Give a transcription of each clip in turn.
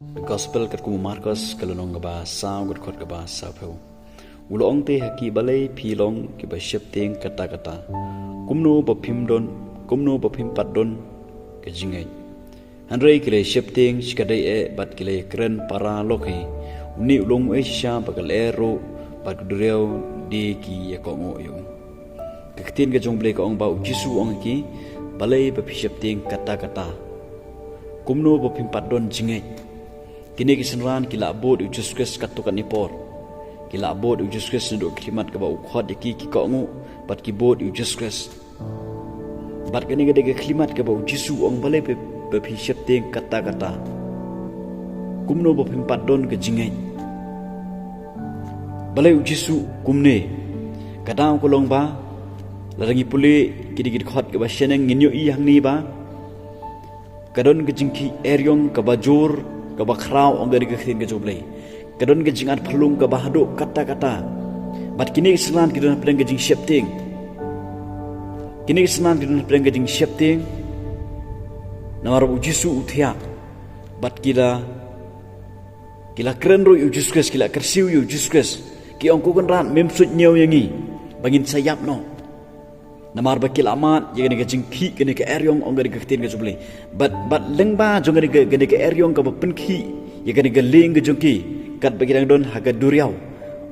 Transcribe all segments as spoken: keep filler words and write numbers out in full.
Gospel katkum u Markos, ka lynnong kaba saw, ka dkhot kaba sawphew. U la ong te ha ki, balei phi long kiba sheptieng katta katta? Kumno ba phim don, kumno ba phim pat don ka jingngeit? Hynrei ki la sheptieng shikatdei eh bad ki la kren para lok hi, une u long uei shisha ba ka lyer ruh bad ka duriaw de ki ïa kohnguh ïa u. Ka ktien ka jong U Blei ka ong ba u Jisu u ong ha ki, balei ba phi sheptieng katta katta? Kumno ba phim pat don jingngeit? Kine ki synran ki la bud ïa u Jisu Khrist katto katne por. Ki la bud ïa u Jisu Khrist naduh ka khyllipmat kaba u khot ïa ki, ki kohnguh bad ki bud ïa u Jisu Khrist. Bad kane ka dei ka khyllipmat kaba u Jisu u ong, balei ba, ba phi sheptieng katta katta? Kumno ba phim pat don ka jingngeit? Balei u Jisu kumne? Ka daw ka long ba lada ngi pule kine ki dkhot kiba shaneng ngin ïohi hangne ba ka don ka jingkhih eriong kaba jur, kaba khraw, ong ka dei ka ktien ka jong U Blei. Ka don ka jingatphyllung kaba haduh katta katta. Bad kine ki synran ki don hapdeng ka jingsheptieng. Kine ki synran ki don hapdeng ka jingsheptieng. Namar ba u Jisu u thiah. Bad ki la, ki la kren ruh ïa u Jisu Khrist, ki la kyrsiew ïa u Jisu Khrist. Ki ong, ko Kynrad, mem suidñiew ïa ngi ba ngin sa ïap noh. Namar ba ki la mad ïa kane ka jingkhih, kane ka eriong, ong ka dei ka ktien ka jong U Blei. Bad, bad lyngba jong kane ka, kane ka eriong kaba pynkhih ïa kane ka lieng ka jong ki, katba ki dang don ha ka duriaw,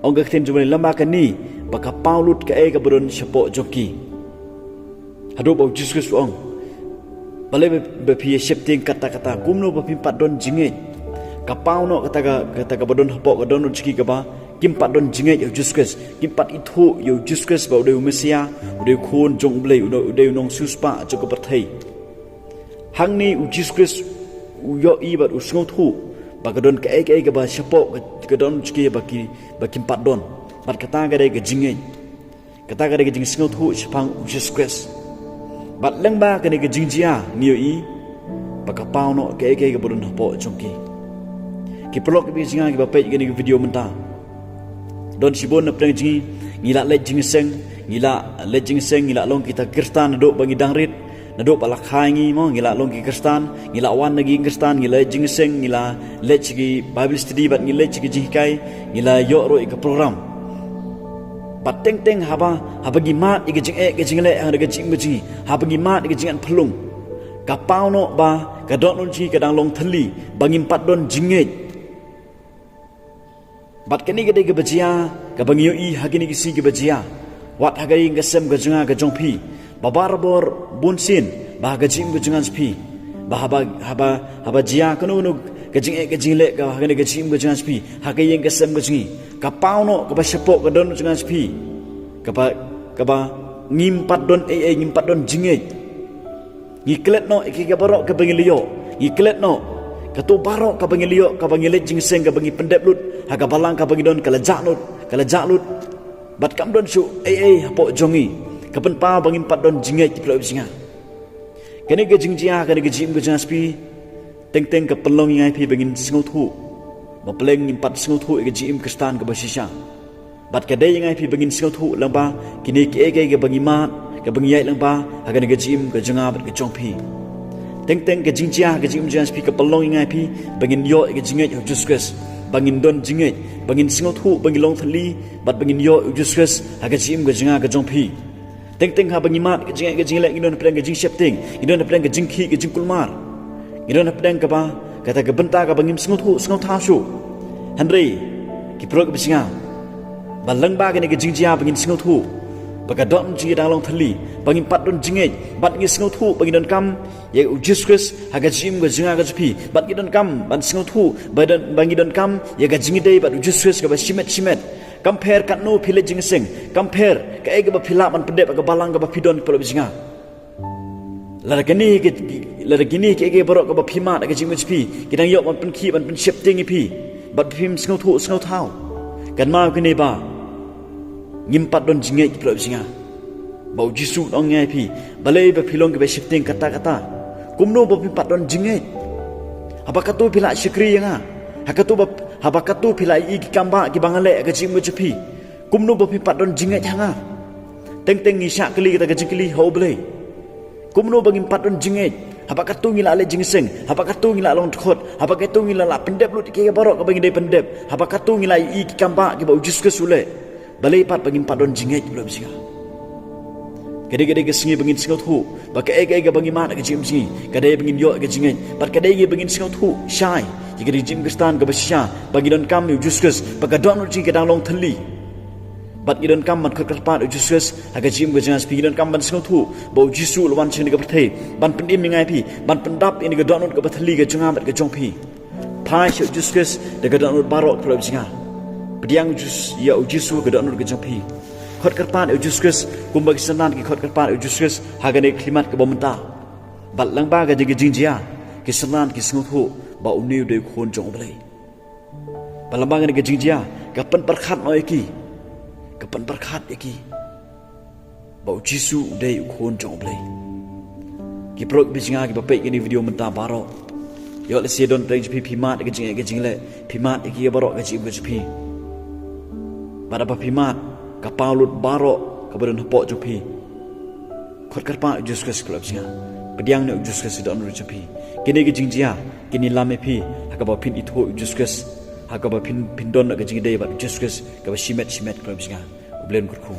ong ka ktien jong U Blei, lyngba kane ba ka paw lut kaei kaba don shapoh jong ki. Haduh ba u Jisu Khrist u ong, balei ba, ba phi ïa sheptieng katta katta? Kumno ba phim pat don jingngeit? Ka paw noh kata ka, kata kaba don hapoh ka dohnud jong ki kaba kim pat don jingngeit ïa u Jisu Khrist, kim pat ithuh ïa u Jisu Khrist ba u dei u Messiah, u dei u Khun jong U Blei, u dei, u dei u nongsiewspah jong ka pyrthei. Hangne u Jisu Khrist u ïohi bad u sngewthuh ba ka don kaei kaei kaba shapoh ka, ka dohnud jong ki ba ki, ba kim pat don. Bad kata ka dei ka jingngeit. Kata ka dei ka jingsngewthuh shaphang u Jisu Khrist. Bad lyngba kane ka jingjia ngi ïohi ba ka paw noh kaei kaei kaba don hapoh jong ki. Ki paralok kiba ïeit jong nga kiba peit kane ka video mynta, don shibun napdeng jong ngi, ngi la leit jingïaseng, ngi la leit jingïaseng, ngi la long kita ki Khristan naduh ba ngi dang rit, naduh ba la kha ïa ngi mo, ngi la long ki Khristan, ngi la wan na ki Khristan, ngi la leit jingïaseng, ngi la leit sha ki Bible study bad ngi leit sha ki jinghikai, ngi la ïoh ruh ïa ka program. Bad teng teng haba, haba ngi mad ïa ka jingeh ka jingleh ha ka jingim ka jong ngi, haba ngi mad ïa ka jingatphyllung, ka paw noh ba ka dohnud jong ngi ka dang long thylli, ba ngim pat don jingngeit. Bad kane ka dei kaba jia, kaba ngi ïohi ha kine ki sngi kiba jia. Wat ha ka ïing ka sem ka jong nga ka jong phi, ba barabor bunsien ba ha ka jingim ka jong nga jong phi, ba haba, haba, haba jia kano kano ka jingeh ka jingleh ka ha kane ka jingim ka jong nga jong phi, ha ka ïing ka sem ka jong ngi, ka paw noh kaba shapoh ka dohnud jong nga jong phi, kaba, kaba ngim pat don ei ei, ngim pat don jingngeit. Ngi klet noh ïa kiei kiei baroh kiba ngi la ïoh. Ngi klet noh. Kato baroh kaba ngi la ïoh, kaba ngi leit jingïaseng, kaba ngi pyndep lut ha ka balang kaba ngi don, ka la jah lut, ka la jah lut. Bad kam don shuh ei ei hapoh jong ngi ka pynpaw ba ngim pat don jingngeit, ki paralok kiba ïeit jong nga. Kane ka jingjia, kane ka jingim ka jong nga jong phi, teng teng ka pynlong ïa nga ïa phi ba ngin sngewthuh ba pleng ngim pat sngewthuh ïa ka jingim Khristan kaba shisha. Bad ka dei ïa nga ïa phi ba ngin sngewthuh lyngba kine kiei kiei kiba ngi mad, kiba ngi ïaid lyngba ha kane ka jingim ka jong nga bad ka jong phi. Teng teng ka jingjia ha ka jingim jong nga jong phi ka pynlong ïa nga ïa phi ba ngin ïoh ïa ka jingngeit ha u Jisu Khrist, ba ngin don jingngeit, ba ngin sngewthuh ba ngin long thylli, bad ba ngin ïoh ïa u Jisu Khrist ha ka jingim ka jong nga ka jong phi. Teng teng haba ngi mad ka jingeh ka jingleh, ngi don hapdeng ka jingsheptieng, ngi don hapdeng ka jingkhih ka jingkulmar, ngi don hapdeng kaba, kata ka bynta kaba ngim sngewthuh sngewthaw shuh. Hynrei ki paralok kiba ïeit jong nga, ba lyngba kane ka jingjia ba ngin sngewthuh ba ka dohnud jong ngi ka dang long thylli, ba ngim pat don jingngeit, bad ngi sngewthuh ba ngi donkam ïa u Jisu Khrist ha ka jingim ka jong nga ka jong phi, bad ngi donkam ban sngewthuh ba don, ba ngi donkam ïa ka jingïadei bad u Jisu Khrist kaba shimet shimet. Kam pher katno phi leit jingïaseng, kam pher kaei kaba phi lah ban pyndep ha ka balang kaba phi don, ki paralok kiba ïeit jong nga. Lada kine ki, lada kine kiei kiei baroh kiba phi mad ha ka jingim ka jong phi ki dang ïoh ban pynkhih ban pynsheptieng ïa phi, bad phim sngewthuh sngewthaw, kynmaw kine ba ngim pat don jingngeit, ki paralok kiba ïeit jong nga. Ba u Jisu u ong ïa phi, balei ba phi long kiba sheptieng katta katta? Kumno ba phim pat don jingngeit? Haba katto phi la shakri ïa nga, ha katto ba, haba katto phi la ïohi ki kambah kiba nga leh ha ka jingim ka jong phi, kumno ba phim pat don jingngeit ha nga? Teng teng ngi shah kylli kata ka jingkylli ha u Blei. Kumno ba ngim pat don jingngeit? Haba katto ngi la leh jingseng, haba katto ngi la long dkhot, haba katto ngi la la pyndep lut ïa ki baroh kaba ngi dei pyndep, haba katto ngi la ïohi ki kam ba kiba u Jisu Khrist u leh. Balei pat ba ngim pat don jingngeit, paralok ba shisha? Ka dei ka dei ka sngi ba ngin sngewthuh ba kaei kaei kaba ngi mad ha ka jingim jong ngi ka dei ba ngin ïoh ka jingngeit. Bad ka dei ka ba ngin sngewthuh shai ïa ka jingim Khristan kaba shisha, ba ngi donkam ïa u Jisu Khrist, ba ka dohnud jong ngi ka dang long thylli. Bad ngi donkam ban khot kyrpad ïa u Jisu Khrist ha ka jingim ka jong ngi, ngi donkam ban sngewthuh ba u Jisu u la wan sha kane ka pyrthei ban pynim ïa nga ïa phi, ban pyndap ïa kane ka dohnud kaba thylli ka jong nga bad ka jong phi. Phai sha u Jisu Khrist da ka dohnud baroh, paralok ba shisha. Pdiang ïa u Jisu ha ka dohnud ka jong phi. Khot kyrpad ïa u Jisu Khrist kumba ki synran ki khot kyrpad ïa u Jisu Khrist ha kane ka khyllipmat kaba mynta. Bad lyngba ka jing ka jingjia ki synran ki sngewthuh ba une u dei u Khun jong U Blei. Bad lyngba kane ka jingjia ka pynpyrkhat noh ïa ki, ka pynpyrkhat ïa ki ba u Jisu u dei u Khun jong U Blei. Ki paralok ba shisha kiba peit ïa kane ka video mynta baroh, ïoh lehse don tang jong phi phi mad ïa ka jingeh ka jingleh, phi mad ïa ki baroh ka jingim ka jong phi. Bad haba phi mad ka paw lut baroh kaba don hapoh jong phi. Khot kyrpad ïa u Jisu Khrist, paralok ba shisha. Pdiang noh ïa u Jisu Khrist ha ka dohnud jong phi. Kine ki jingjia kin ïalam ïa phi ha kaba phin ithuh ïa u Jisu Khrist, ha kaba phin, phin don ka jingïadei bad u Jisu Khrist kaba shimet shimet, paralok ba shisha. U Blei un kyrkhu.